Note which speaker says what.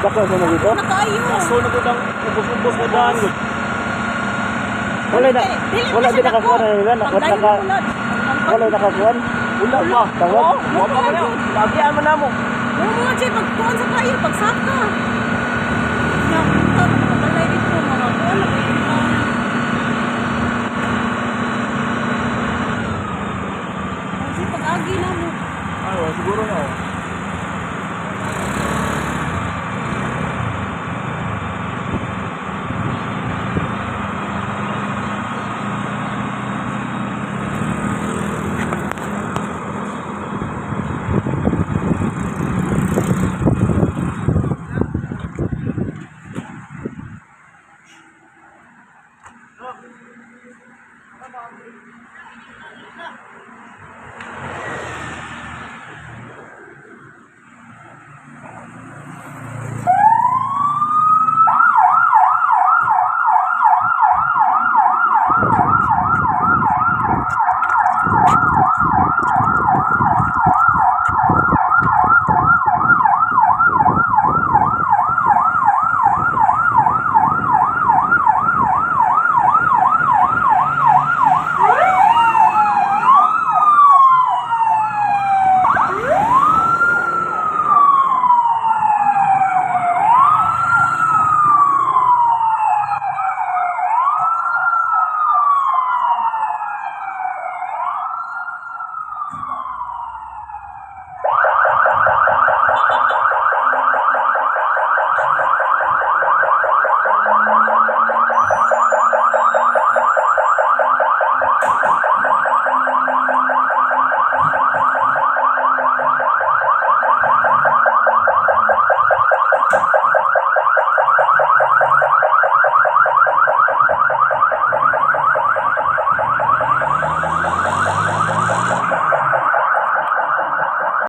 Speaker 1: Dako sa na dito.
Speaker 2: Na kaayo.
Speaker 3: Kaso na gud ang ubos-ubos na daan gud.
Speaker 1: Wala na
Speaker 2: Dili
Speaker 1: wala
Speaker 2: pa
Speaker 1: din
Speaker 2: siya
Speaker 1: nakakuha
Speaker 2: dako.
Speaker 1: na nila. Wala
Speaker 2: Pagdayon
Speaker 1: naka
Speaker 2: mo na.
Speaker 1: wala nakakuha.
Speaker 3: Wala pa.
Speaker 1: Tawag?
Speaker 3: Oo, wa pa man. Lagian man namo.
Speaker 2: Oo mga Jay, pagkuhan sa kayo, pagsaka. Nga, punta, mga balay dito, mga kuhan, mga